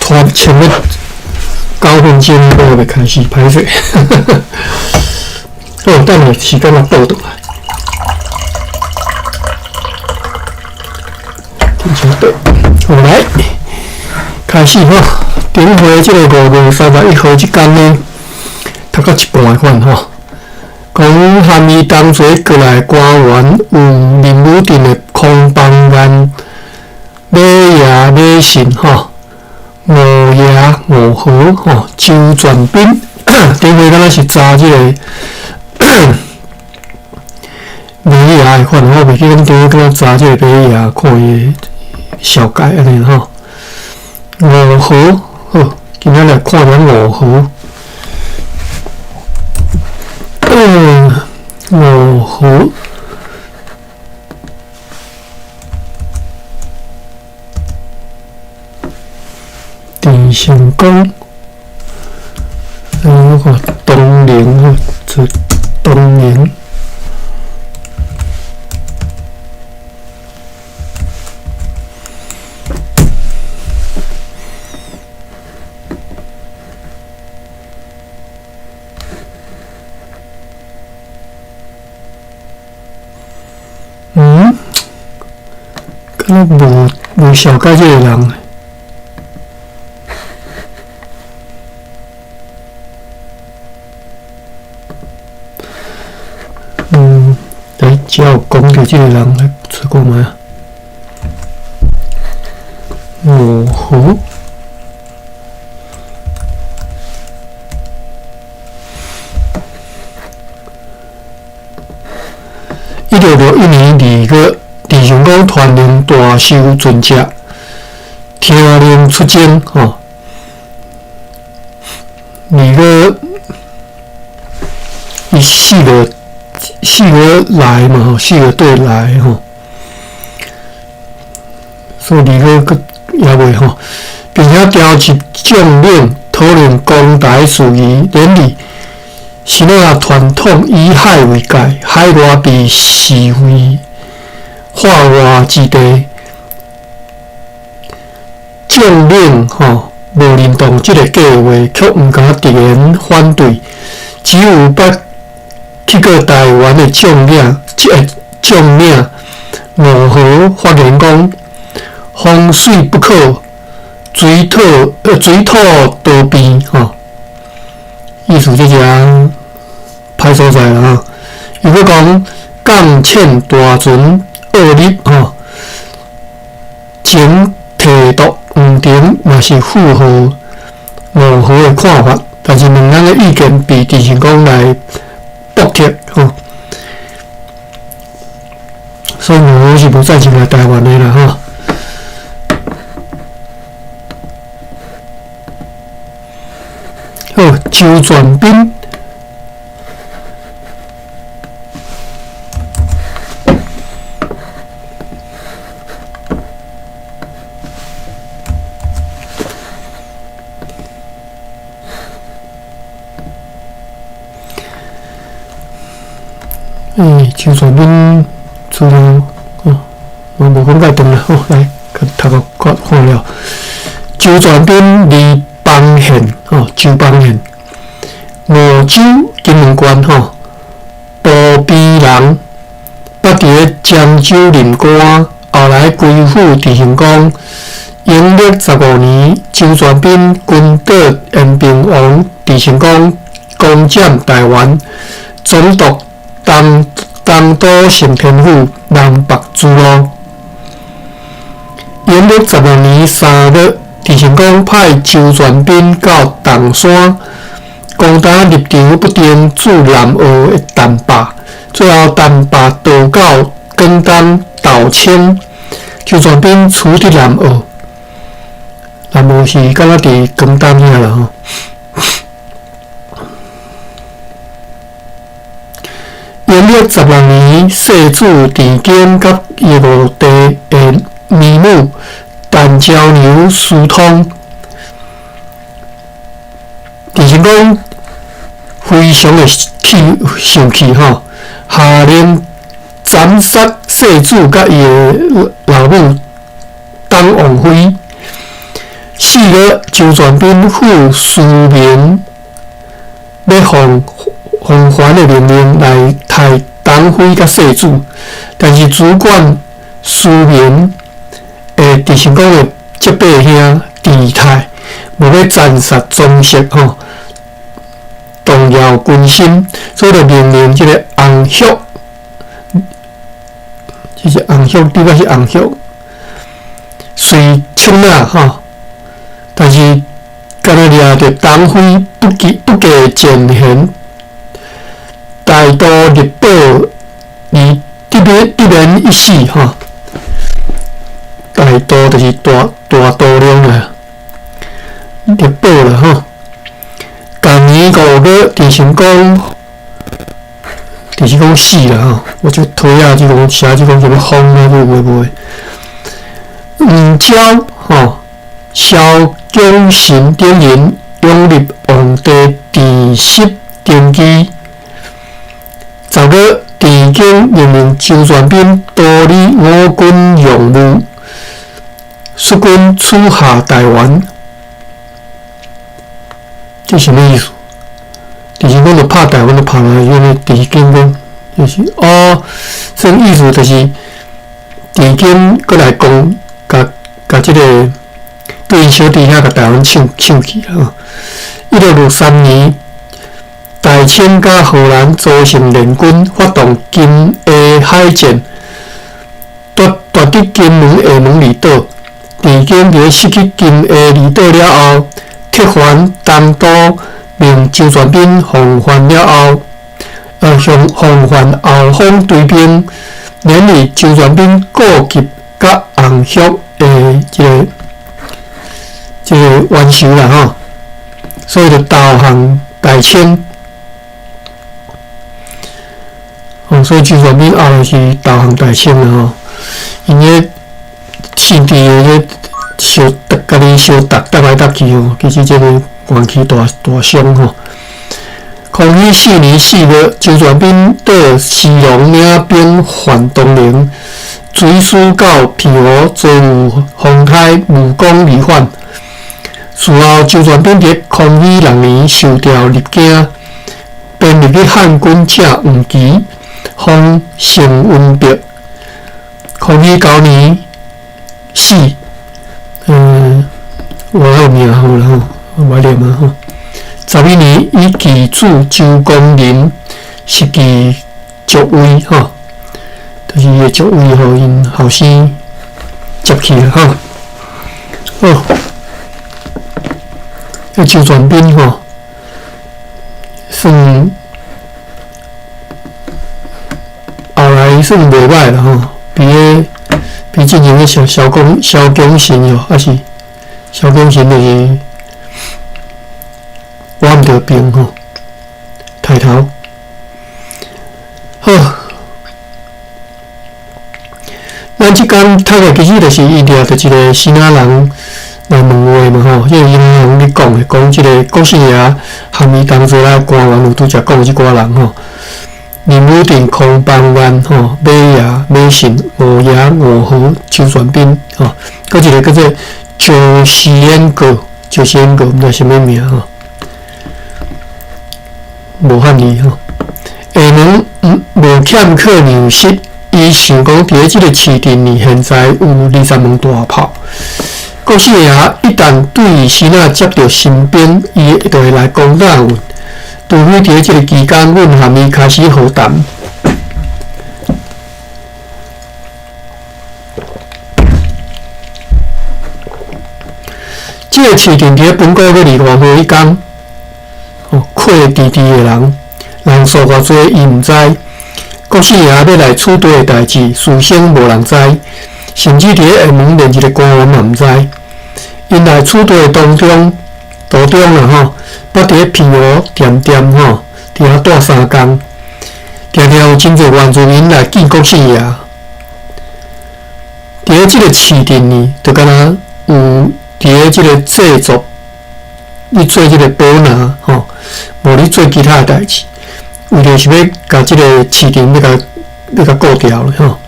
拖前面9分钟都还袂开始，歹势。好，等下时间仔倒转来。真对，好来，开始吼。顶回这个5月31号这工呢，读到一半款吼。讲含伊同齐过来官员有林武镇的孔邦彦、马爷马信吼、五爷五和吼、周全斌。顶回敢若是查这个马爷的款，我袂记讲顶回敢若查这个马爷，看伊小解按呢吼。五和好，今仔来看下五和。五和，郑成功，我看东宁吼，这东宁。敢若无小解这个人。来，只有讲著这个人来找看觅啊。五湖，1661年2月。郑成功传令大修船只，听令出征吼。2月，伊4月来嘛吼，4月底来吼，所以2月阁犹未吼，并且调集将领讨论攻台事宜，然而是哪传统以海为界，海外被视为化外之地，将领吼无认同这个计划，却毋敢直言反对。只有捌去过台湾的将领，将领五和发言讲：风水不可，水土多变吼。意思这只歹所在啦吼。伊阁讲港堑大船。恶立吼，前提督黄庭嘛是附和五和的看法，但是两人的意见被郑成功来驳斥吼，所以五和是无赞成来台湾的啦吼。好，周全斌。周全斌资料哦，我无讲介长啦，好，来，读个看看了。周全斌字邦宪吼，周邦宪，梧州金门县吼，埔边人，捌伫咧漳州任官，后来归附郑成功。永乐15年，周全斌军倒延平王郑成功攻占台湾，总督东都承天府南北诸路。永乐16年3月，郑成功派周全斌到东山，攻打立场不定驻南澳的陈霸，最后陈霸逃到广东道清，周全斌处伫南澳。南澳是敢若伫广东遐啦吼。永乐16年，世子郑经佮伊五弟的姨母陈昭娘私通，郑成功非常的气生气吼，下令斬殺世子佮伊的老母董王妃。4月，周傳斌赴思明，欲奉冯環的命令來刣董妃佮世子，但是主管思明的鄭成功的叔伯兄鄭泰，無欲殘殺宗室吼，動搖軍心，所以就命令這个洪旭，這是洪旭，對吧？是洪旭，隨出納吼，但是敢若掠著董妃不計前嫌，大刀入堡而得免一死吼。大刀就是大大刀量啦，入堡啦吼。同年5月，鄭成功死啦吼。我這推啊，這講寫這講啥物風啊，這有的無的。黃昭吼，蕭炯神等人擁立皇帝鄭羲登基。10月，鄭經任命周傳斌督理五軍用務，率軍取下台灣。這啥物意思？鄭成功就拍台灣，就拍來，因為鄭經講就是哦，這意思就是鄭經閣來講，共這个對𪜶小弟遐共台灣搶去啦。1663年，大清佮荷蘭組成聯軍，發動金厦海戰，奪得金門、廈門二島。鄭經佇咧失去金厦二島了後，撤還東都，命周傳斌防範了後，向防範後方追兵，連日周傳斌顧及佮洪旭的這个冤仇啦吼，所以就投降大清。哦，所以周傳斌後來是投降大清啦吼，𪜶个政治的咧相家己相搭搭來搭去吼，其實這个元氣大大傷吼。康熙4年4月，周傳斌到西龍領兵犯東寧，追思到澎湖遭遇風颱，無功而返。事後，周傳斌佇康熙6年受調入京，編入去漢軍正黃旗，封承恩伯。康熙9年死，我有名好啦吼，我念啊吼。11年，以其子周公仁实际爵位吼，就是伊的爵位，予𪜶后生接去啦吼。好，这周傳斌吼，算後來算袂歹啦吼，比之前个蕭炯神哦，還是蕭炯神就是我毋著兵吼，抬頭。好，咱這工讀的其實就是伊掠著一个支那人來問話嘛吼，這个支那人咧講的，講這个郭姓爺含伊同齊來官員有拄才講的這寡人吼，林武定、康邦元吼、馬爺、馬信、吳爺、吳和、周傳斌吼，閣一个叫做周時衍國，周時衍國毋知啥物名吼，無漢字吼。廈門無欠缺糧食，伊想講佇咧這个市鎮裡，現在有20門大炮。郭姓爺一旦對支那接著新兵，伊就會來攻打阮。除非佇咧這个期間，阮含伊開始和談。這个市鎮佇咧本個月25號彼工，哦，缺吱吱的人，人數偌濟伊毋知。郭姓爺欲來取地的代誌，事先無人知，甚至佇咧廈門連一个官員嘛毋知。𪜶來取地的當中，途中啦吼，捌佇咧澎湖恬恬吼，佇遐蹛3工，定定有真濟原住民來見郭姓爺。佇咧這个市鎮呢，就敢若有佇咧這个製作，咧做這个保拿吼，無咧做其他的代誌，為著是欲共這个市鎮欲共欲共顧牢咧吼。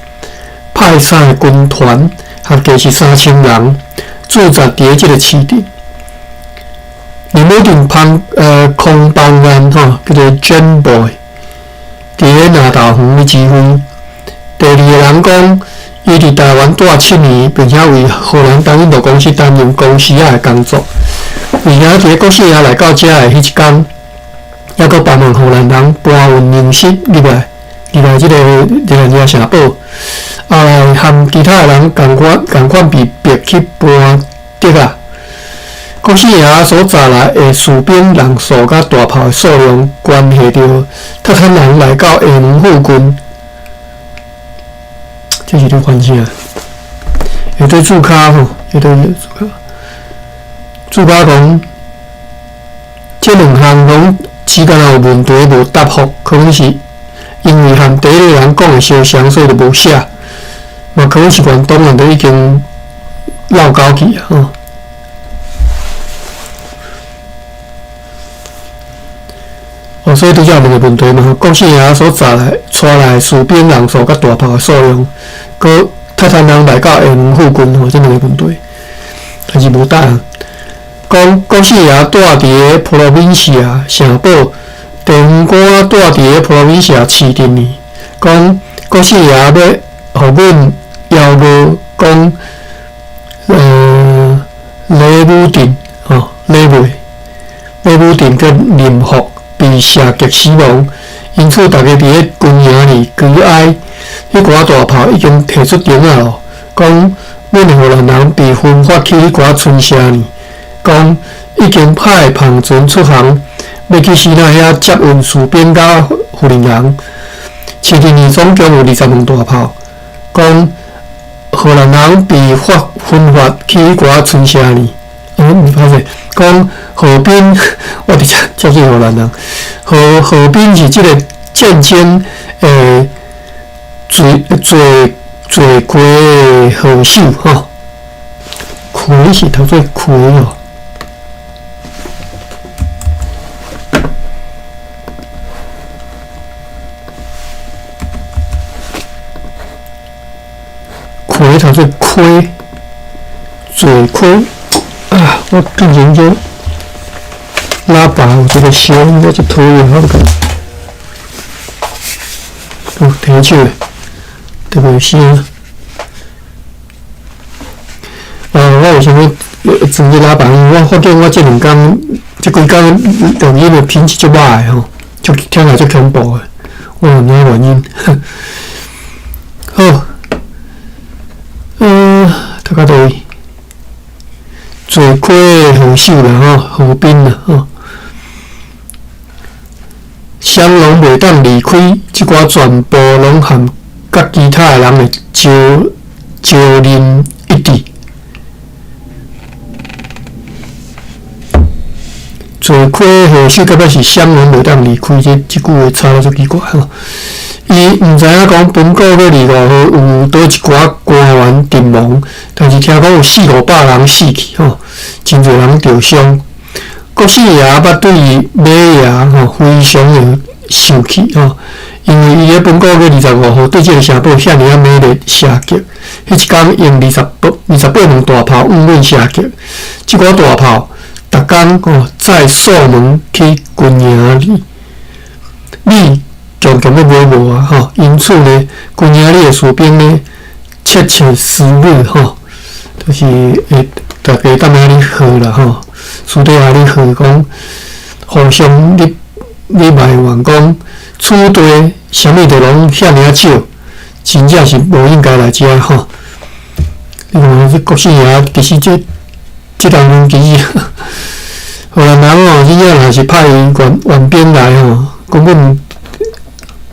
派三个軍團，合計是3000人，駐紮佇咧這个市鎮。林武鎮潘康邦安吼，叫做 John Boy，佇咧南投園咧指揮。第二個人講，伊佇台灣蹛7年，並且為荷蘭東印度公司擔任公司仔的工作。而且佇咧郭四爺來到遮的彼一工，猶閣幫忙荷蘭人搬運糧食入來這個熱那亞城堡。後來和其他的人仝款仝款被逼去搬竹仔。郭四爺所載來的士兵人數佮大炮的數量，關係著鍥坦人來到廈門附近。這是咧翻啥？下底註卡吼，下底註卡，註卡講，這兩項攏只敢若有問題無答覆，可能是因為和第一個人講的相像，所以就無寫。嘛，可能是原檔案都已經漏交去啊吼。哦，所以拄才有兩個問題嘛，郭四爺所載來帶來士兵人數佮大炮的數量，閣鍥坦人來到廈門附近吼，這兩個問題，但是無答案。講郭四爺蹛佇咧普羅民西亞城堡，地方官蹛佇咧普羅民西亞市鎮裡，講郭四爺欲予阮邀約講，雷武鎮吼，雷武鎮佮林福被射擊死亡，因此逐家佇咧軍營裡悲哀。彼寡大炮已經提出燈仔咯，講阮的荷蘭人被分發去彼寡村社呢，講已經派帆船出航，欲去死那遐接運士兵佮荷蘭人。市鎮裡總共有20門大炮，講荷蘭人被分發去彼寡村社呢。毋歹勢，講何斌，我直接叫做荷蘭人。何斌是這個戰爭的罪魁禍首吼。魁是讀做魁哦。魁讀做虧，罪魁。啊！我變成這喇叭有這個聲，我足討厭，我講，哦，提手的，特別聲。啊，我為啥物裝這喇叭？因為我發覺我這兩工、這幾工錄音的品質足歹的吼，足聽起來足恐怖的，我毋知影原因。好，讀到佗位？罪魁禍首啦吼，何斌啦吼，雙龍袂當離開，這寡全部攏含佮其他的人的招認一致。罪魁禍首，到尾是雙龍袂當離開，這句話差得足奇怪吼。伊毋知影講本個月25號有佗一寡官員陣亡，但是聽講有四五百人死去吼，真濟人著傷。郭四爺捌對伊馬爺吼非常的生氣吼，因為伊咧本個月25號對這個城堡遐爾仔猛烈射擊，彼一工用28門大炮向阮射擊，這寡大炮逐工吼載數門去軍營裡，你強強欲買無啊吼！因此呢，軍營裡的士兵呢，竊竊私語吼，就是會逐家踮遐咧喝啦吼，私底下咧喝講，互相咧咧埋怨講，此地啥物都攏遐爾仔少，真正是無應該來遮吼。你看這郭四爺其實這當中其實荷蘭人吼，真正若是派援兵來吼，根本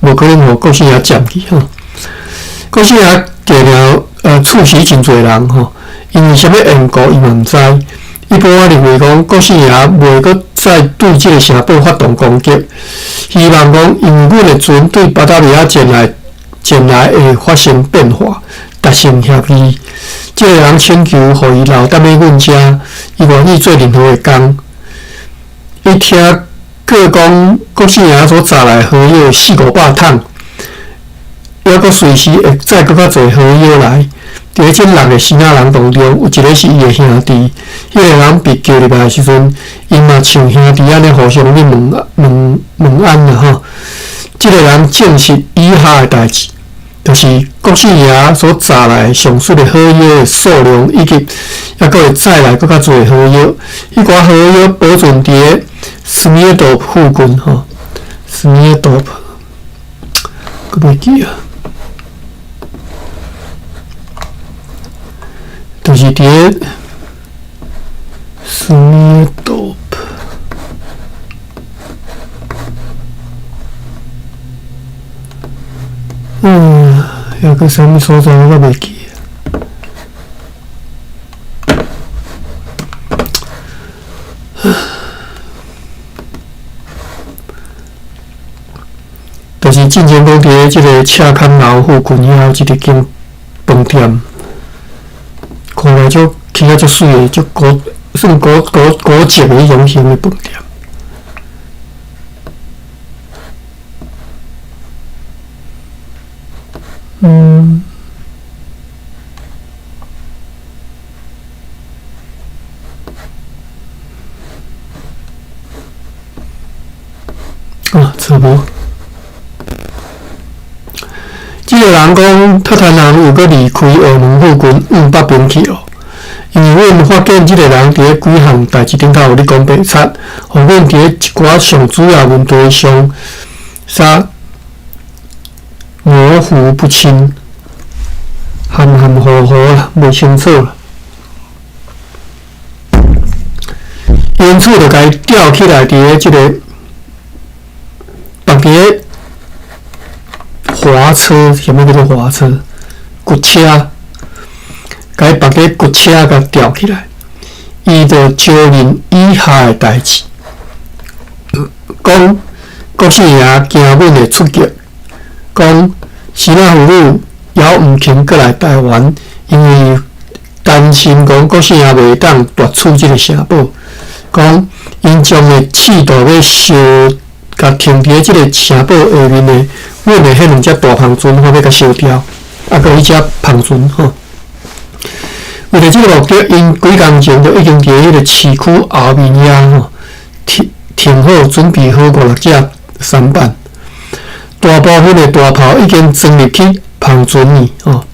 無可能予郭四爺佔去吼。郭四爺定定處死真濟人吼，因為啥物緣故伊嘛毋知。一般我認為講郭四爺袂閣再對這個城堡發動攻擊，希望講因為阮的船對巴達維亞前來會發生變化，達成協議。這個人請求予伊留踮咧阮遮，伊願意做任何的工。伊聽閣講郭四爺所載來荷藥四五百桶，猶閣隨時會載閣較濟好藥來。佇咧這六个支那人當中，有一个是伊的兄弟，彼个人被叫入來的時陣，𪜶嘛像兄弟按呢互相咧問問問安啦吼。這个人證實以下的代誌，就是國姓爺所載來上述的好藥的數量，以及猶閣會載來閣較濟好藥。彼寡好藥保存佇咧斯米爾多附近吼，斯米爾多，閣袂記啊。就是佇咧斯米爾多，遐個啥物所在我閣袂記。就是進前講佇咧這个赤崁樓附近遐有一間飯店。看來足起啊足媠的，足古算古古古蹟的彼種型的飯店。啊，錯無。這个人講，闕攤人又閣離開澳門附近往北邊去咯。因為阮發現這个人佇咧幾項代誌頂頭有咧講白賊，予阮佇咧一寡上主要問題上，啥模糊不清、含含糊糊啦，袂清楚啦。因此就共伊吊起來，佇咧這个縛佇咧滑車，啥物叫做滑車？骨車。共伊縛佇骨車共吊起來，伊就招認以下的代誌，講國姓爺驚阮會出擊，講支那婦女猶毋肯閣來台灣，因為擔心講國姓爺袂當奪取這个城堡，講𪜶將會試圖欲燒，共停佇咧這个城堡下面的阮的彼兩隻大帆船，吼欲共燒掉，啊，閣彼隻帆船吼。為著這个目的，𪜶幾工前就已經佇彼个市區後面遐吼停停好，準備好五六隻舢板，大部分的大炮已經裝入去帆船裡吼，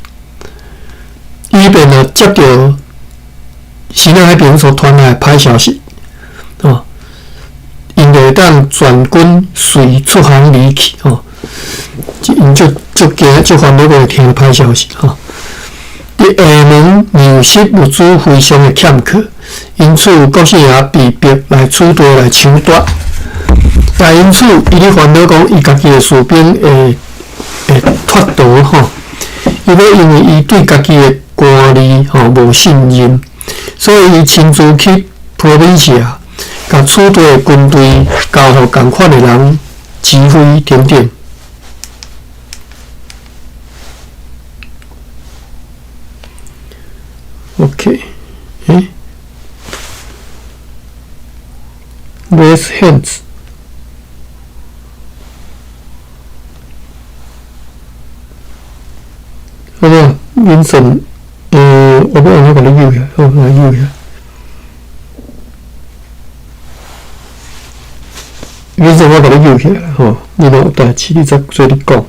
以便啊接著支那彼邊所傳來的歹消息吼，𪜶就會當全軍隨出航離去吼，𪜶足足驚足煩惱，會聽歹消息吼。佇廈門糧食物資非常的欠缺，因此國姓爺被迫來取地來搶奪。也因此，伊咧煩惱講，伊家己的士兵會會脫逃吼。伊欲因為伊對家己的官吏吼無信任，所以伊親自去 Provincia，共取地的軍隊交予仝款的人指揮等等。OK，欸，Raise hands。好無？Vincent，我欲按怎共你揪起來？好，來揪起來。Vincent，我共你揪起來吼，你若有代誌，你再做你講。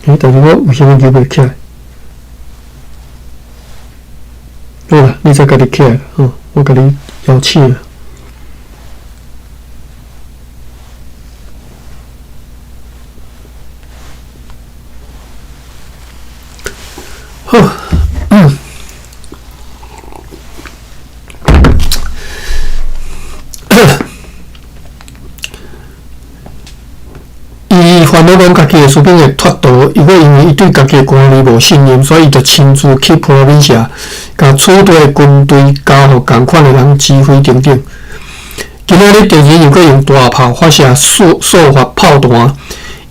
欸，但是我為啥物揪袂起來？好啦，你再家己起來吼，我共你邀請。好，伊煩惱講家己的士兵會脫逃，伊閣因為伊對家己的官吏無信任，所以伊就親自去 Provincia，共取地的軍隊交予仝款的人指揮等等。今仔日敵人又閣用大炮發射數數發炮彈，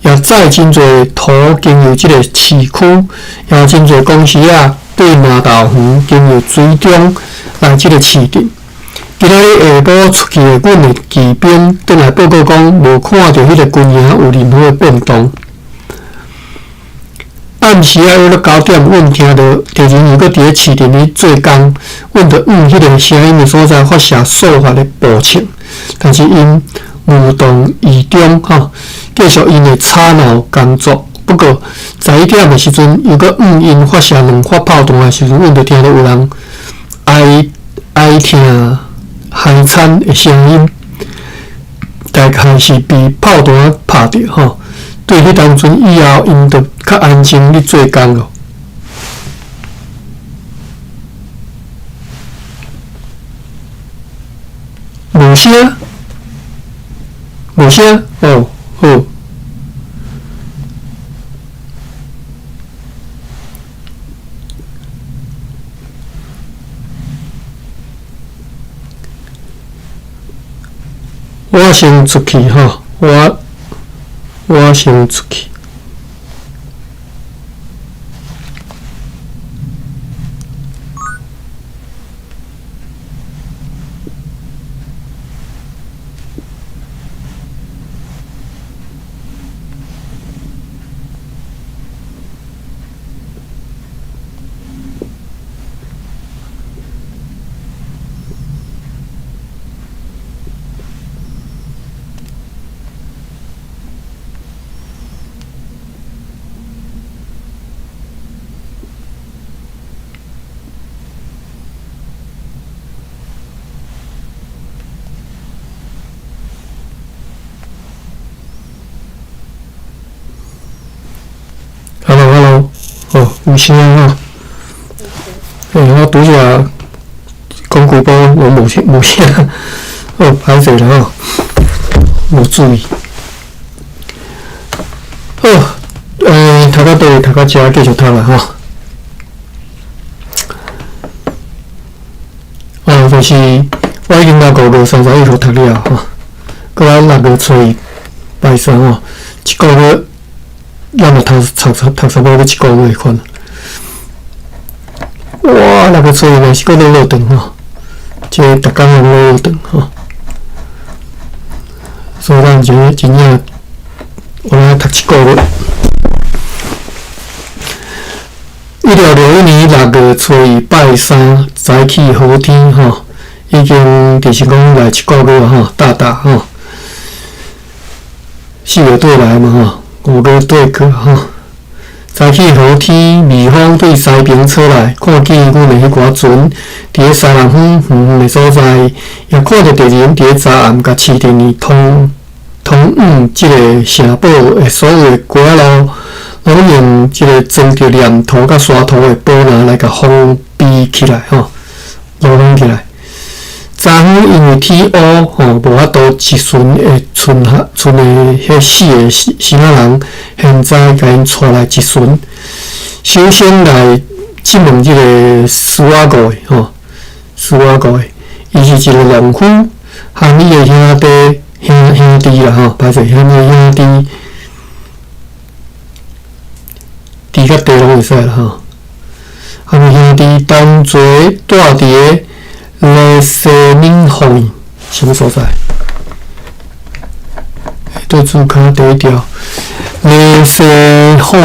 也載真濟土經由這个市區，也有真濟公司仔對馬道園經由水中來這个市鎮。今仔日下晡出去的阮的騎兵轉來報告講，無看著彼个軍營有任何的變動。暗時仔約9點，阮聽著敵人又閣佇咧市鎮裡做工，阮就往彼个聲音的所在發射數發的步槍，但是𪜶無動於衷，吼，繼續𪜶的吵鬧工作。不過11點的時陣，又閣向𪜶發射兩發炮彈的時陣，阮就聽著有人哀哀痛哀慘的聲音，大概是被炮彈拍著，吼。對彼當陣以後，𪜶就較安靜咧做工咯。無聲，無聲，哦，好。我先出去吼，我先出去。Hello，Hello，哦，有聲吼。欸，我拄才講幾步攏無聲，無聲，哦，歹勢啦吼，無注意。好，讀到佗，讀到遮繼續讀啦吼。哦，就是我已經甲5月31號讀了吼，閣來6月初一拜三吼，一個月。咱嘛讀讀讀差不多欲一個月款。哇！6月初一嘛是閣咧落長吼，這個逐工攏落長吼。所以咱真真正有影讀一個月。1661年6月初一拜三早起好天吼，已經就是講來一個月吼，大大吼，4月底來嘛吼。5月底過吼，早起好天，微風對西邊吹來，看見阮的彼寡船佇咧西南方遠遠的所在，也看著敵人佇咧昨暗共市鎮裡通通往這个城堡的所有的街仔路，攏用這个裝著黏土佮沙土的堡籃來共封閉起來吼，攏封起來。昨昏因為天烏吼，無法度一船的村下村的彼四个新仔人，現在共𪜶帶來一船。首先來質問這个斯瓦哥的吼，斯瓦哥的，伊是一个農夫，和伊的兄弟兄兄弟啦吼，歹勢，兄弟兄弟，弟佮弟攏會使啦吼。和伊兄弟同齊住佇个雷西敏湖，啥物所在？對主跤第一條，雷西湖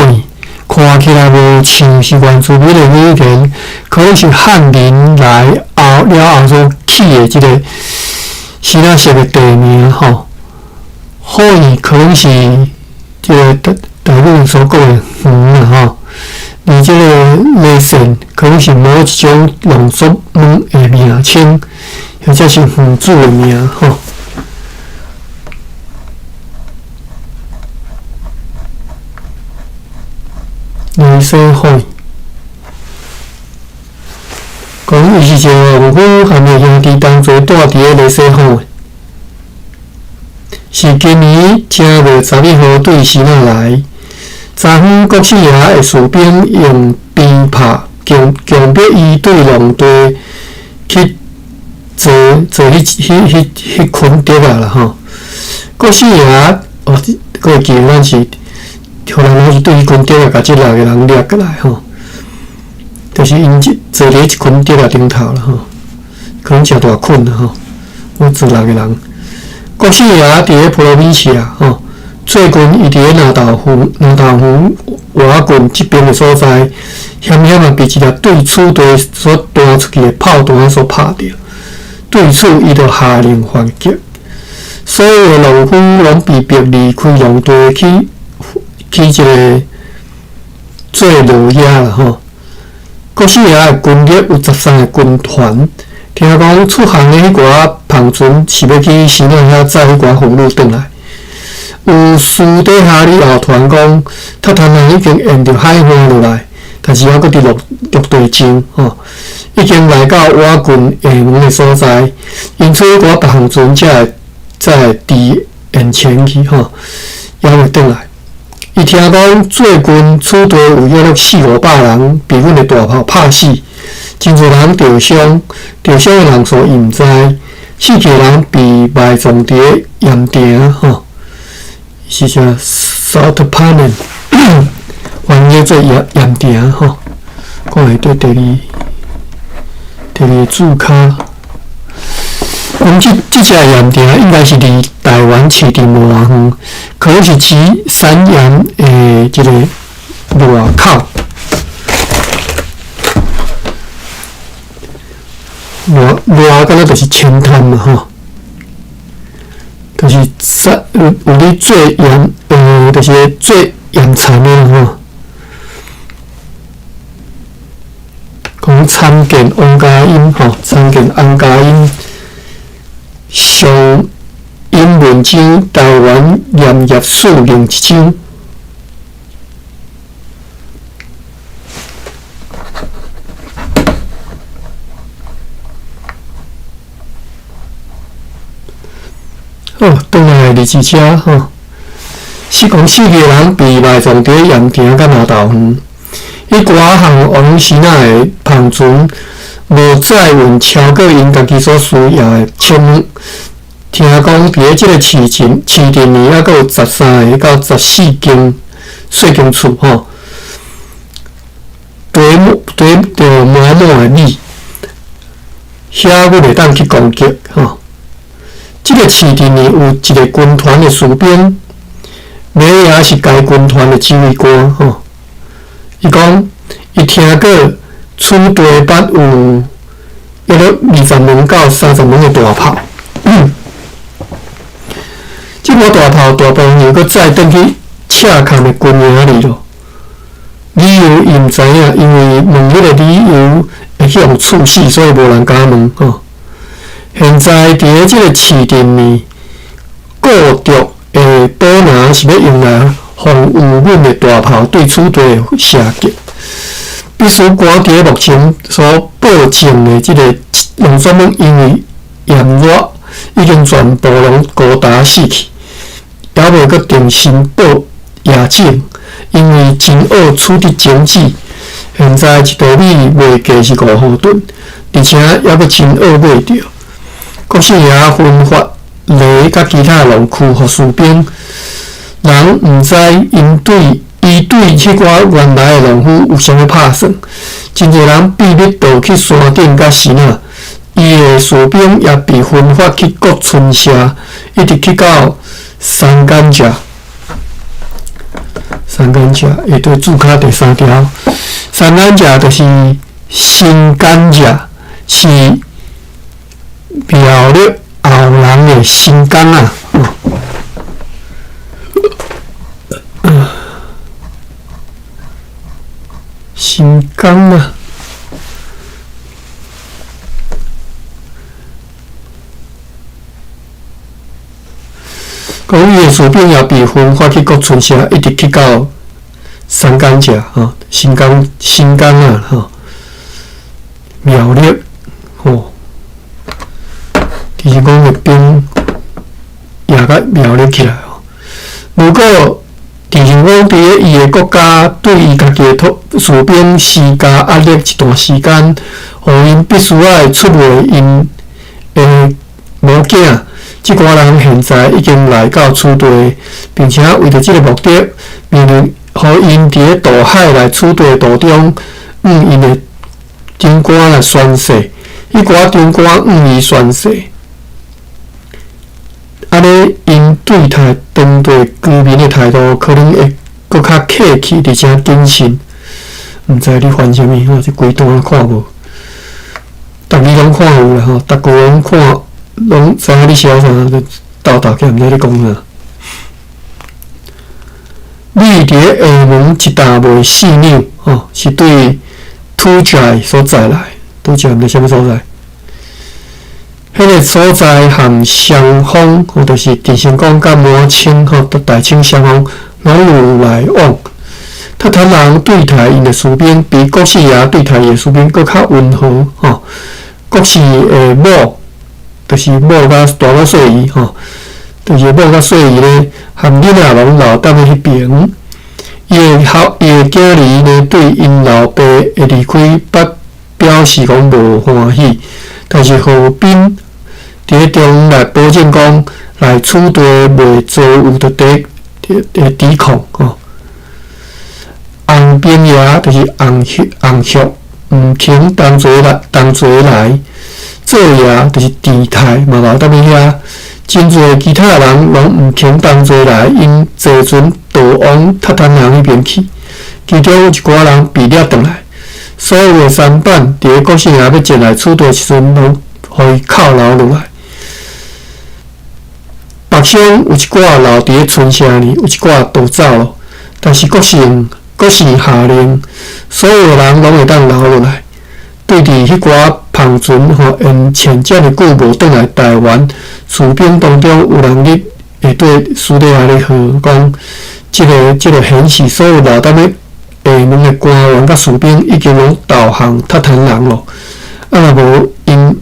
看起來無像是原住民的語言，可能是漢民來後了後所起的這个新仔式的地名吼。好可能是這个台台語所講的園啦吼。而這个雷線可能是某一種農作物的名稱，或者是園主的名吼。雷西海，講伊是一个農夫，和伊兄弟同齊住佇个雷西海。是今年正月11號對時仔來。昨昏國姓爺的士兵用鞭炮強強迫伊對農地去坐坐彼彼彼彼群竹仔啦吼。國姓爺哦，閣會記得咱是，予人攏是對彼群竹仔共這六个人掠過來吼，就是𪜶坐佇一群竹仔頂頭啦吼，可能誠大群啦吼，阮坐六个人。國姓爺佇咧普羅米西亞吼。最近，伊佇咧南投園、南投園瓦郡這邊的所在，險險啊被一粒對此地所彈出去的炮彈所拍著。對此，伊就下令反擊。所有的農夫攏被迫離開農地去去這个做農業啦吼。郭四爺的軍力有13个軍團，聽講出航的彼寡帆船是欲去新亞遐載彼寡俘虜轉來。有私底下咧後傳講，塔坦人已經沿著海岸落來，但是猶閣佇陸陸地上吼，已經來到瓦郡下門的所在，因此彼寡帆船才會才會佇沿前去吼，猶未轉來。伊聽講最近此地有約莫四五百人被阮的大炮拍死，真濟人著傷，著傷的人數伊毋知，死去的人被埋葬佇咧鹽埕吼，是啥 Salt Pan 翻譯做鹽鹽埕吼，看下底第二第二个注跤。講這這隻鹽埕應該是離台灣市鎮無偌遠，可能是指山鹽的這個外口。外外敢若就是淺灘嘛吼，就是山有有咧做鹽，就是做鹽田的吼。講參見王家英吼，參見王家英。上引文章，台灣鹽業史另一章。好，轉來日子車吼，是講四个人被埋葬佇鹽埕佮麻豆園。彼寡項王時仔的帆船無載運超過𪜶家己所需要的重物。聽講佇咧這个市鎮市鎮裡，猶閣有13个到14間細間厝吼，堆堆著滿滿的米，遐阮會當去攻擊吼。這个市鎮裡有一个軍團的士兵，梅亞是該軍團的指揮官吼。伊講，伊聽過此地捌有約莫20門到30門的大炮。這門大炮大部分又閣載轉去赤崁的軍營裡咯。理由伊毋知影，因為問彼個理由會去予處死，所以無人敢問吼。現在佇咧這个市鎮裡，固著的寶拿是欲用來防禦阮的大炮對此地射擊。必須趕佇咧目前所報證的這个農作物，因為炎熱已經全部攏高達死去，猶未閣重新報野種，因為真惡取得種子。現在一袋米賣價是5毫盾，而且猶閣真惡買著。郭四爺分發犁佮其他農具予士兵，人毋知𪜶對伊對彼寡原來的農夫有啥物拍算。真濟人秘密逃去山頂佮城仔，伊的士兵也被分發去各村社，一直去到三干社。三干社下底注跤第三條，三干社就是新干社，是苗栗後人的新港啊。新港啊，講伊的士兵也被分發去各村社，一直去到三干社吼，新港新港啊吼，苗栗吼，其實講個兵也甲苗栗起來吼。如果就是講，佇咧伊的國家對伊家己的土士兵施加壓力一段時間，予𪜶必須愛出賣𪜶的母囝。這寡人現在已經來到此地，並且為著這个目的，命令予𪜶佇咧渡海來此地的途中，向𪜶的長官來宣誓。彼寡長官向伊宣誓，按呢，𪜶對待當地居民的態度可能會閣閣較客氣，而且謹慎。毋知咧翻啥物吼，這規段看無，逐字攏看有啦吼，逐句攏看，攏知影咧寫啥，就鬥鬥起來，毋知咧講啥。米佇咧廈門一擔賣4兩，吼，是對土寨所在來，土寨毋知啥物所在。彼個所在含雙方，吼，就是鄭成功佮滿清，吼，大清雙方攏有來往。韃靼人對待𪜶的士兵，比國姓爺對待伊的士兵閣較溫和，吼。國姓的某，就是某佮大某細姨，吼，就是某佮細姨咧，含囡仔攏留踮咧彼爿。伊的後，伊的囝兒呢，對𪜶老爸的離開，捌表示講無歡喜，但是何斌佇咧中央來保證講，來此地袂遭遇著抵抵抗，吼。洪兵爺就是洪秀，洪秀毋肯同齊來，同齊來。做爺就是鄭泰嘛留踮咧遐，真濟其他人攏毋肯同齊來，𪜶坐船逃往韃靼人彼邊去。其中有一寡人被掠轉來，所有的舢板佇咧國姓爺欲前來此地時陣，攏予伊扣留落來。北鄉有一寡留佇咧村城裡，有一寡逃走咯。但是國姓國姓下令，所有的人攏會當留落來。對佇彼寡帆船吼，因潛遮爾久無轉來台灣，士兵當中有人咧下底私底下咧號講，這个這个顯示所有留踮咧廈門的官員佮士兵已經攏投降韃靼人咯。啊，若無𪜶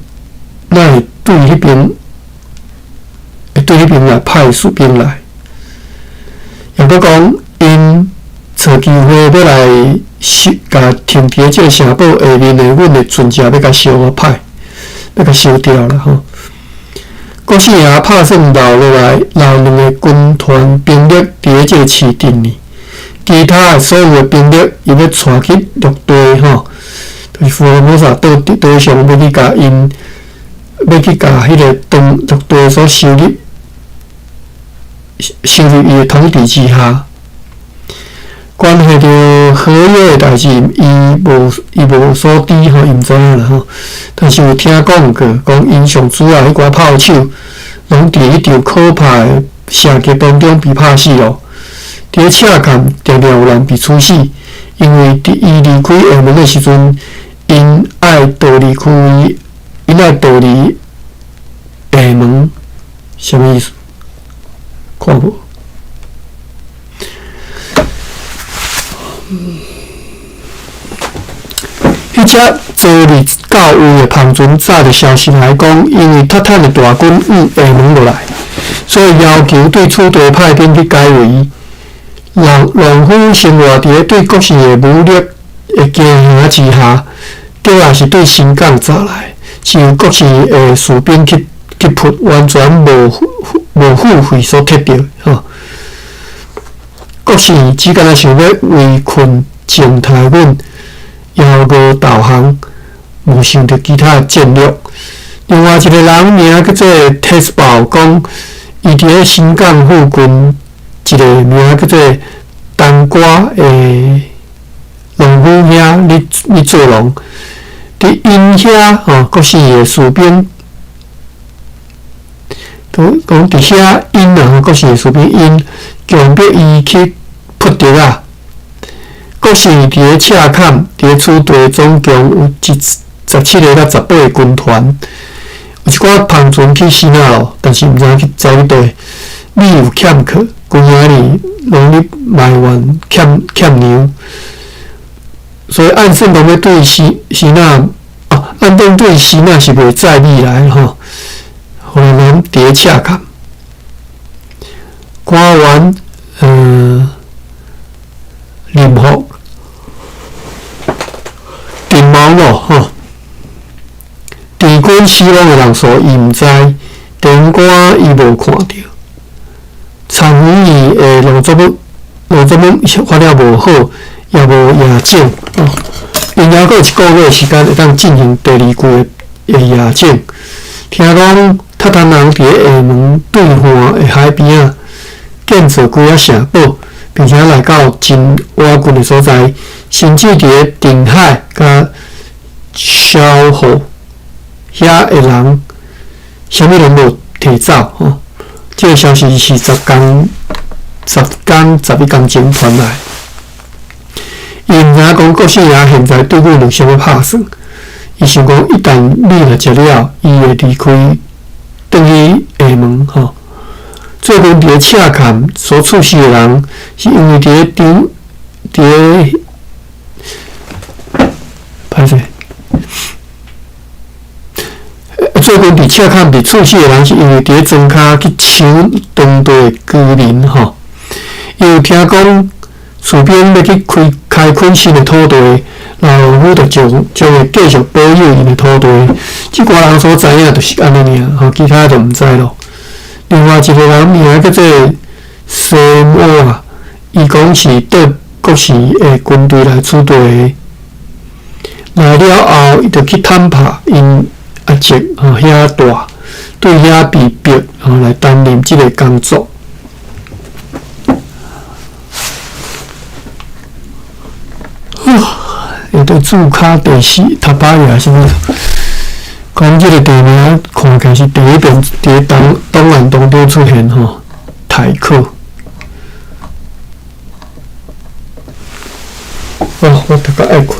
哪會對彼邊會對彼邊來派士兵來？抑閣講𪜶揣機會欲來燒，共停佇咧這个城堡下面的阮的船隻欲共燒歹，欲共燒掉啦吼。國姓爺拍算留落來，留兩個軍團兵力佇咧這个市鎮裡，其他的所有的兵力，伊欲帶去陸地吼，就是福爾摩沙島島上，欲去共𪜶，欲去共彼个當陸地所收入，收入伊的統治之下。關係著合約的代誌，伊無所知吼，伊毋知影啦吼。但是有聽講過，講𪜶上主要彼寡炮手，攏佇彼場可怕的射擊當中被拍死咯。佇咧赤崁，定定有人被處死，因為佇伊離開廈門的時陣，𪜶愛逃離開，𪜶愛逃離廈門，啥物意思？看無。彼隻昨日到位的帆船早就消息來講，因為韃靼的大軍往廈門落來，所以要求對此地派兵去解圍。農夫生活佇咧對國姓的武力的驚嚇之下，竹仔是對新港砸來，是由國姓的士兵去去撲，完全無無付費所得著吼。國姓只干焦想欲圍困鄭泰阮，枵餓投降，無想著其他的戰略。另外一個人名叫做鐵寶，講伊佇咧新港附近一個名叫做冬瓜的農夫遐咧咧做農。佇𪜶遐吼，國姓的士兵，講講佇遐𪜶啊，國姓的士兵𪜶強迫伊去撲竹仔。國姓佇咧赤崁，佇咧此地總共有一17個佮18個軍團，有一寡帆船去死哪咯，但是毋知影去走去佗。米有欠缺，規仔日攏咧埋怨欠欠糧，所以按算講欲對死死哪，哦，按算對死哪是袂載米來吼。予人佇咧赤崁，官員，林福陣亡咯吼，鄭軍死亡的人數伊毋知，電官伊無看著，田園裡的農作物，農作物發了無好，也無野種哦。𪜶猶閣有一個月時間會當進行第二季的野種。聽講韃靼人佇咧廈門對岸的海邊仔建造幾仔城堡，並且來到真倚近的所在，甚至佇咧定海佮蕭河遐的人，啥物攏無提走吼。這个消息是10工、10工、11工前傳來。伊毋知影講郭姓爺現在對阮有啥物拍算。伊想講，一旦米若食了，伊會離開，轉去廈門吼。最近佇咧赤崁所猝死的人，是因為佇咧張佇咧歹勢。最近佇赤崁被處死的人，是因為佇咧莊跤去搶當地的居民吼。伊有聽講士兵欲去開開墾新的土地，老農夫就將將會繼續保有𪜶的土地。這寡人所知影就是按呢爾，吼，其他就毋知咯。另外一個人名叫做西摩啊，伊講是綴國時的軍隊來此地的，來了後，伊就去探拍𪜶阿叔吼遐大，對遐被逼吼來擔任這個工作。會對註卡第四塔巴亞啥物？講這個地名看起來是第一遍佇咧檔檔案當中出現吼，台克。哦，我讀甲愛睏，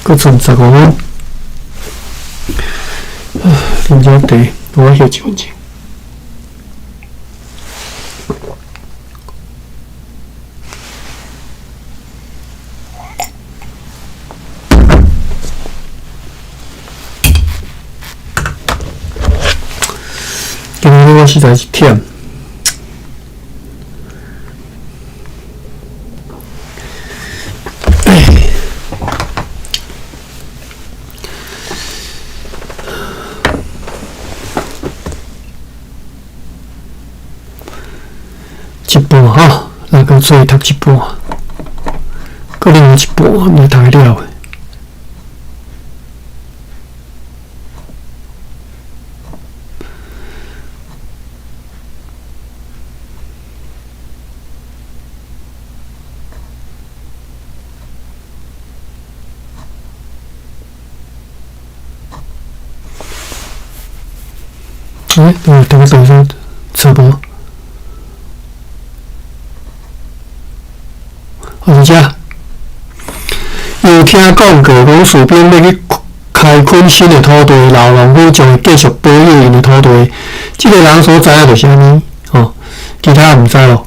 閣賰15分。啊，啉遮茶，我歇一分鐘。今日我實在是忝。一半吼，來閣做讀一半，閣另外一半來讀會了的。欸，我等等下，直播。好，是遮。有聽講過，講士兵欲去開墾新的土地，老農夫將會繼續保有𪜶的土地。這個人所知影就是按呢，吼，其他毋知咯。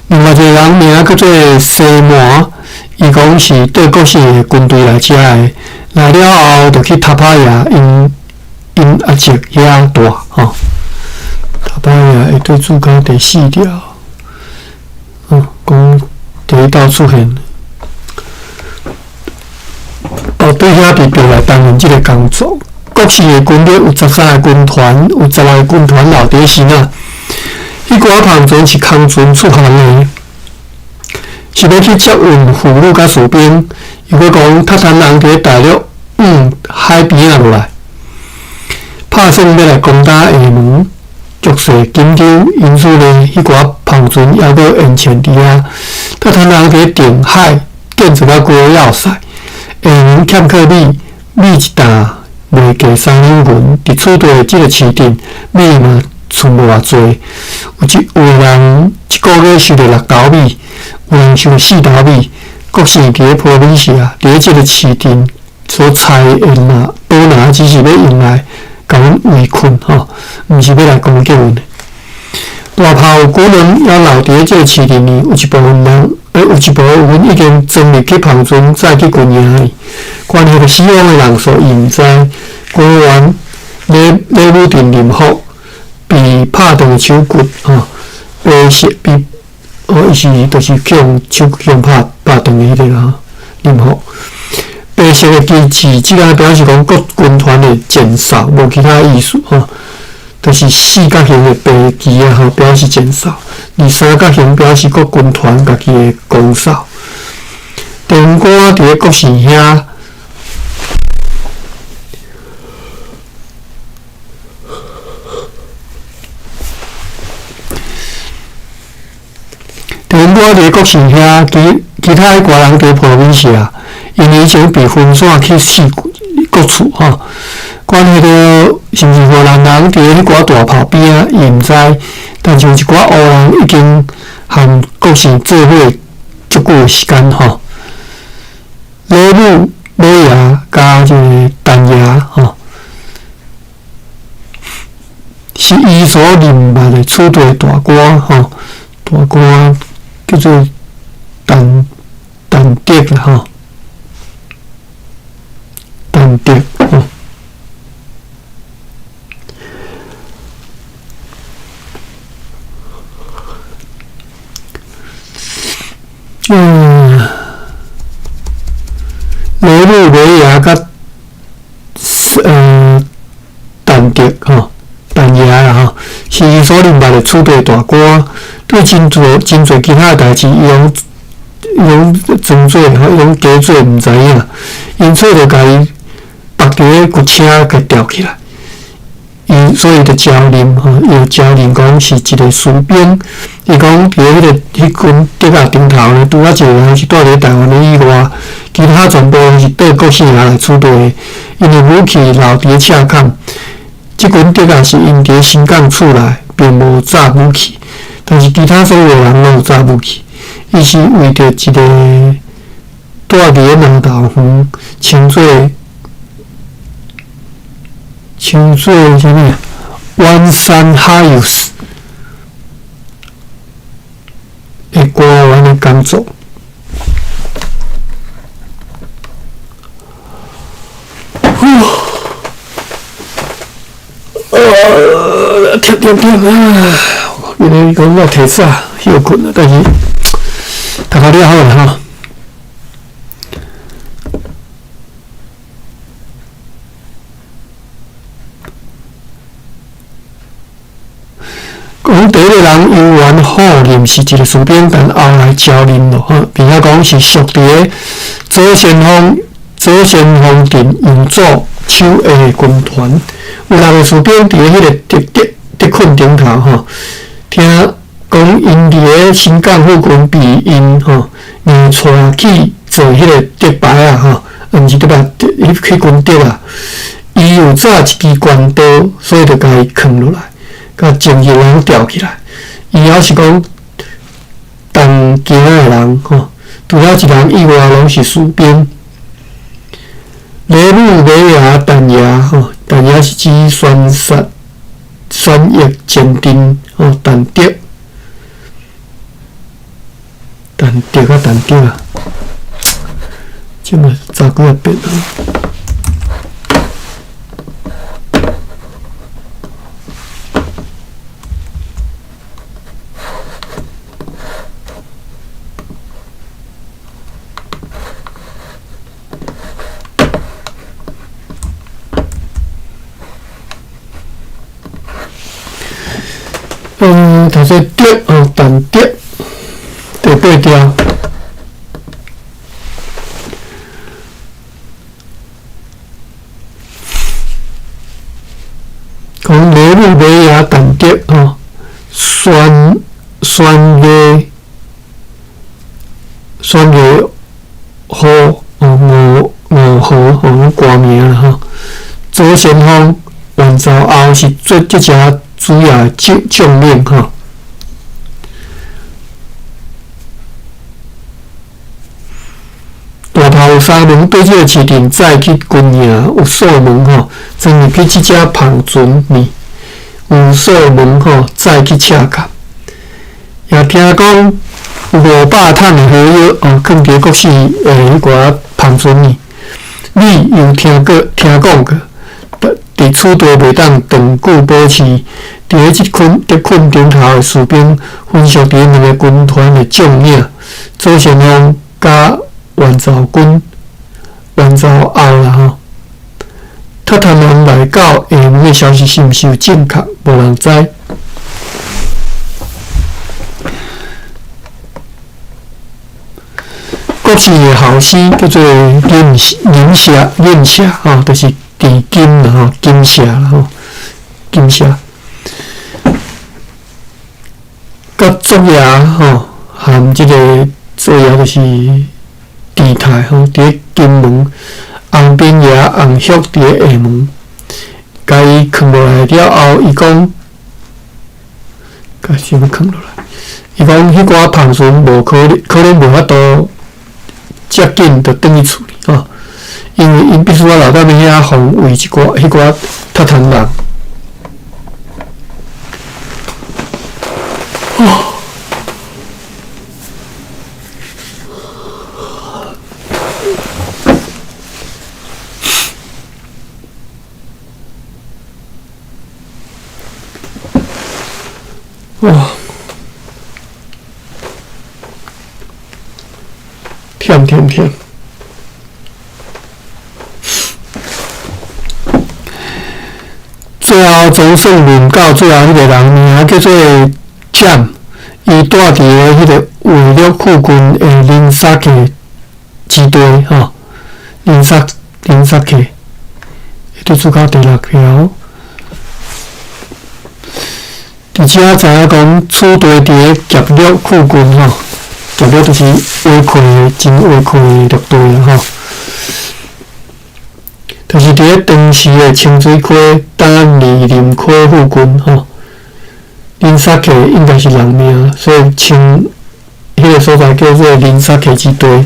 另外一個人名叫做西摩，伊講是綴國時的軍隊來遮的，來了後就去塔帕亞𪜶𪜶阿叔遐住，吼。塔帕亞會對註卡第四條，哦，講第一道出現。哦，對遐被調來擔任這個工作。國時的軍力有13個軍團，有16個軍團留佇咧時啊。彼寡帆船是空船出航的，是欲去接運婦女佮士兵。又閣講，韃靼人佇咧大陸往海邊仔落來，拍算欲來攻打廈門，局勢緊張。因此呢，彼寡帆船猶閣延潛佇遐。韃靼人佇咧定海建造了幾个要塞。廈門欠缺米，米一擔袂過3兩銀。佇此地的這个市鎮，米嘛賰無偌濟。有一有的人一个月收著6斗米，有人收4斗米。國姓佇咧波美西亞，佇咧這个市鎮所採的拿寶拿，只是欲用來共阮圍困吼，毋是欲來攻擊阮的。大炮有可能猶留佇咧這个市鎮裡，有一部分人，有一部分已經裝入去帆船，載去軍營裡。關係著死亡的人數，伊毋知。官員李李武鎮林福被拍斷手骨，吼，白色被，哦，伊是就是去予手骨去予拍拍斷的彼個啦，林福。白色的旗幟，這個表示講各軍團的前哨，無其他意思，吼。就是四角形的白旗啊，吼，表示前哨；而三角形表示各軍團家己的攻守。電官佇咧國姓遐，我佇國姓遐，其其他彼寡人佇普羅民西亞，𪜶以前被分散去四各處吼。關彼个是毋是荷蘭人佇彼寡大炮邊仔，伊毋知，但是有一寡烏人已經和國姓做伙足久的時間吼。老母、老爺佮這个陳爺吼，是伊所認捌的此地大官吼，大官叫做陳陳德啦吼，陳德吼。老母、尾爺佮陳德吼，陳爺啦吼，是伊所認捌的此地大官，對真濟真濟其他的代誌，伊攏伊攏裝做吼，伊攏假做毋知影，因此就共伊縛佇咧骨車共吊起來。伊所以就招認吼，伊就招認講是一个士兵。伊講佇彼个彼群竹仔頂頭呢，除了一个人是蹛佇台灣的以外，其他全部攏是綴國姓爺來此地的。𪜶的武器留佇咧赤坎，這群竹仔是𪜶佇咧新港厝內並無紮武器，但是其他所有的人攏有紮武器。伊是為著一个蹛佇咧南投園，稱做稱做啥物？遠山哈尤斯的官員的工作。忝忝忝啊！因為講我提早歇睏啊，但是讀到了好啦吼。講第一个人猶原否認是一个士兵，但後來招認咯，吼，並且講是屬佇咧左先鋒左先鋒鎮右左手下的軍團，有六个士兵佇咧彼个敵敵敵困頂頭吼，聽講𪜶佇咧新港附近被𪜶吼硬帶去做彼个竹排仔吼，毋是竹排，彼彼群竹仔，伊有紮一支關刀，所以就共伊囥落來。共前日人吊起來，伊猶是講同行的人吼，除了一人以外，攏是士兵。雷姆、雷亞、陳爺吼，陳爺是指宣殺、宣役前陣吼，陳德、陳德啊，陳德啊，這嘛查幾仔遍啊。頭先德哦，陳德第八條，講雷姆、雷亞、陳德吼，宣宣個宣個號哦，五五號吼，攏官名啦吼。左先鋒袁兆後是做這隻主要的將將領吼。大炮有三門對這个市鎮載去軍營，有數門吼，鑽入去這隻帆船裡，有數門吼載去赤崁。也聽講有500桶的火藥哦，囥佇國姓的彼寡帆船裡。你有聽過聽講過？佇此地袂當長久保持，佇咧這群敵困頂頭的士兵，分屬佇兩个軍團的將領左先鋒佮袁兆軍、袁兆後啦吼。塔塔人來到廈門的消息是毋是有正確？無人知。國姓的後生叫做任任社任社吼，就是佇金啦吼，金社啦吼，金社。佮作爺吼，含這个做業就是鄭泰吼，佇咧金門洪斌爺洪旭佇咧廈門，共伊囥落來了後，伊講，共啥物囥落來？伊講彼寡帆船無可能，可能無法度遮緊就轉去厝裡吼，因為𪜶必須愛留踮遐防衛一寡彼寡闼蟲人。哦。哇！忝忝忝！最後總算輪到最後彼个人，名叫做蔣，伊住佇咧彼个衛略附近的林沙克之地吼，林沙克，對出口第六條。而且知影講，此地佇咧劫掠附近吼，劫掠就是挖礦的，真挖礦的綠地啊吼。就是佇咧當時的清水溪、丹二林溪附近吼。林沙克應該是人名，所以稱彼个所在叫做林沙克之地。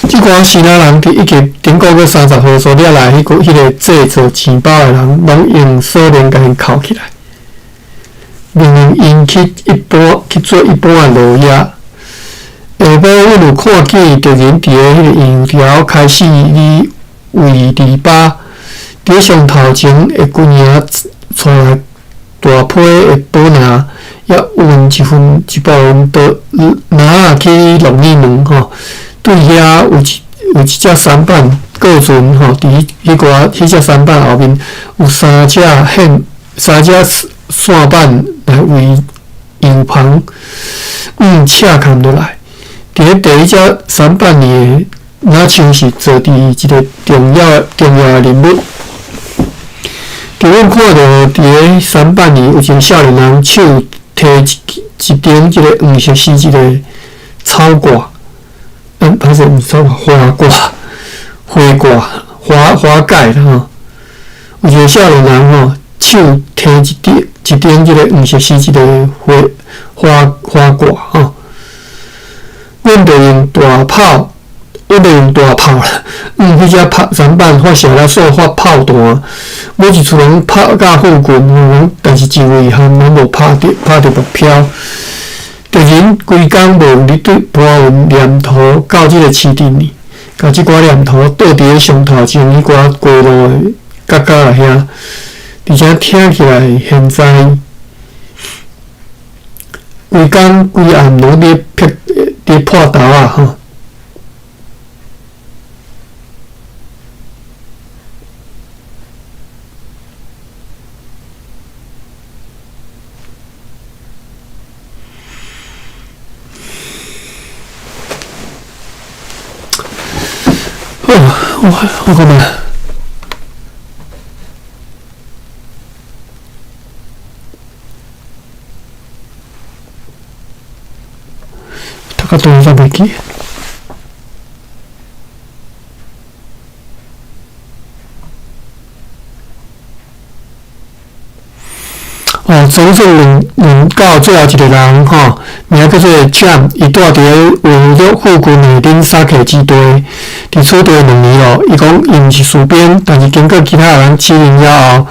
這寡支那人佇19頂個月30號所掠來彼个製造錢包的人，攏用鎖鏈共𪜶銬起來，命令𪜶去做一般的勞役。下晡，阮有看見敵人佇咧彼个羊條開始咧圍籬笆，佇咧上頭前的軍營帶來大批的寶拿，也運一部分到拿去鹿耳門吼。對遐有一隻舢板過船吼，佇彼隻舢板後面有三隻線板來為油帆，斜崁落來。佇咧第一隻舢板裡的，若像是坐佇一个重要的人物。佇阮看著佇咧舢板裡有一个少年人手提一頂這个黃色絲質的草掛。歹勢，毋是草掛，花掛、花掛、花花蓋啦吼。有一个少年人吼，手提一頂這个黃色絲質的花掛吼。阮就用大炮啦，彼隻炮舢板發射了數發炮彈，每一次攏拍到附近，吼，但是真遺憾，攏無拍著目標。敵人規工無伫對搬運黏土到這个市鎮裡，共這寡黏土倒佇咧上頭前彼寡街路的角角仔遐，而且聽起來現在規工規暗攏佇破豆仔吼。好，我講嘛。讀較長煞袂記。哦，總算輪到最後一个人吼，名叫做蔣，伊住佇咧衛略附近的林沙克之地，佇此地2年咯。伊講伊毋是士兵，但是經過其他人指認了後，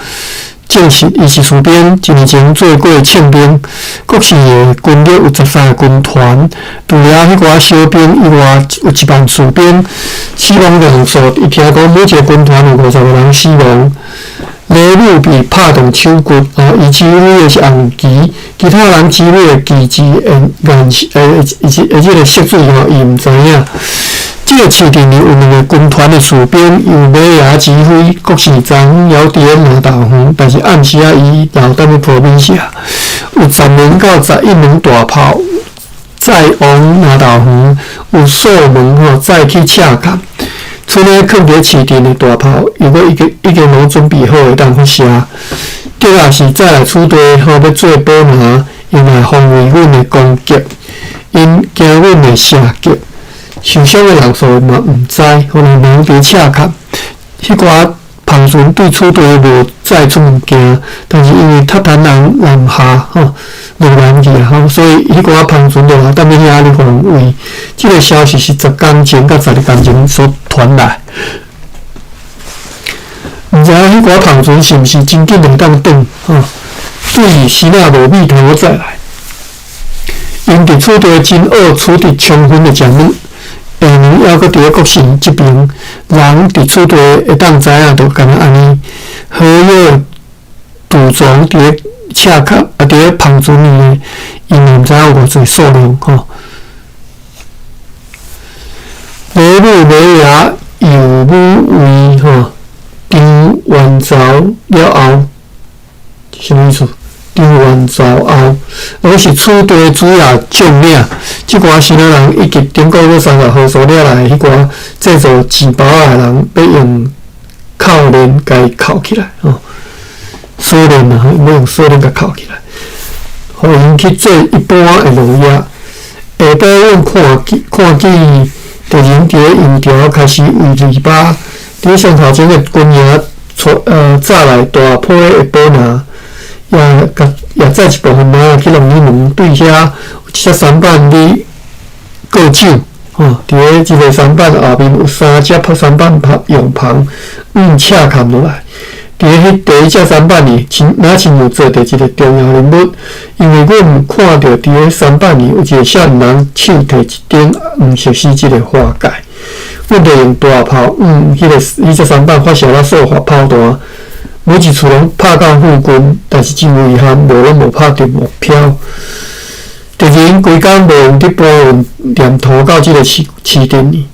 證實伊是士兵。一年前做過銃兵，國士的軍力有13個軍團，除了彼寡小兵以外，有1萬士兵死亡人數。伊聽講每一個軍團有50個人死亡。雷魯被拍斷手骨，伊指揮的是紅旗，其他人指揮的旗幟的顏色，以及這个色水吼，伊毋知影。這个市鎮裡有兩个軍團的士兵，由馬爺指揮，國士昨昏猶佇咧南投園，但是暗時仔伊留踮咧波美社，有10門到11門大炮載往南投園，有數門吼載去赤崁。賰咧囥佇咧市鎮的大炮，犹阁已經攏準備好會當發射。敵若是再來此地吼，欲做寶拿，𪜶嘛會防衛阮的攻擊，𪜶驚阮的射擊。受傷的人數嘛毋知，可能人佇赤崁。彼寡帆船對此地無載出物件，但是因為韃靼人南下吼，落南去啊吼，所以彼寡帆船就留踮咧遐咧防衛。這個消息是10工前佮12工前所傳來。毋知影彼寡帆船是毋是真緊會當轉吼？對時仔無米通閣再來。𪜶佇此地真惡，取得充分的食物。下暝猶閣佇咧國城這爿，人佇此地會當知影，就敢若按呢。好友杜總佇咧赤崁啊，佇咧帆船裡呢，𪜶嘛毋知影有偌濟數量吼。雷姆雷亞尤姆為吼張元朝了後，啥物意思？張元朝後，攏是此地主要將領。這寡支那人以及頂個月三十號所掠來的彼寡製造錢包仔的人，欲用銬鏈共伊銬起來吼，鎖鏈啊，欲用鎖鏈共銬起來，予𪜶去做一般的勞役。下晡阮看見看見敵人佇咧油條開始圍籬笆，佇咧上頭前的軍營帶載來大批的寶拿。也共也載一部分人去龍里門對遐有一隻舢板佇過手，吼，佇咧這個舢板後面有三隻拍舢板拍用帆，赤崁落來。佇咧彼第一隻舢板裡，親若親像坐佇一個重要人物，因為阮有看著佇咧舢板裡有一個少年人手提一頂黃色絲質的華蓋，阮就用大炮，彼個彼隻舢板發射了數發炮彈。每一次攏拍到附近，但是真遺憾，無攏無拍著目標。敵人規工無閒佇搬運黏土到這個市市鎮裡，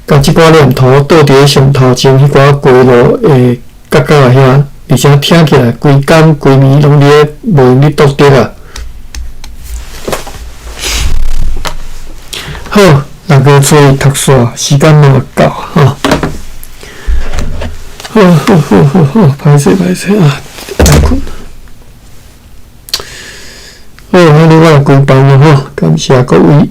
共這寡黏土倒佇咧上頭前彼寡街路的角角仔遐，而且聽起來規工規暝攏佇咧無閒佇擋敵啊！好，六月初一讀煞，時間嘛到吼。好好好好好，歹勢歹勢啊，愛睏。好，按呢我來關房了吼，感謝各位。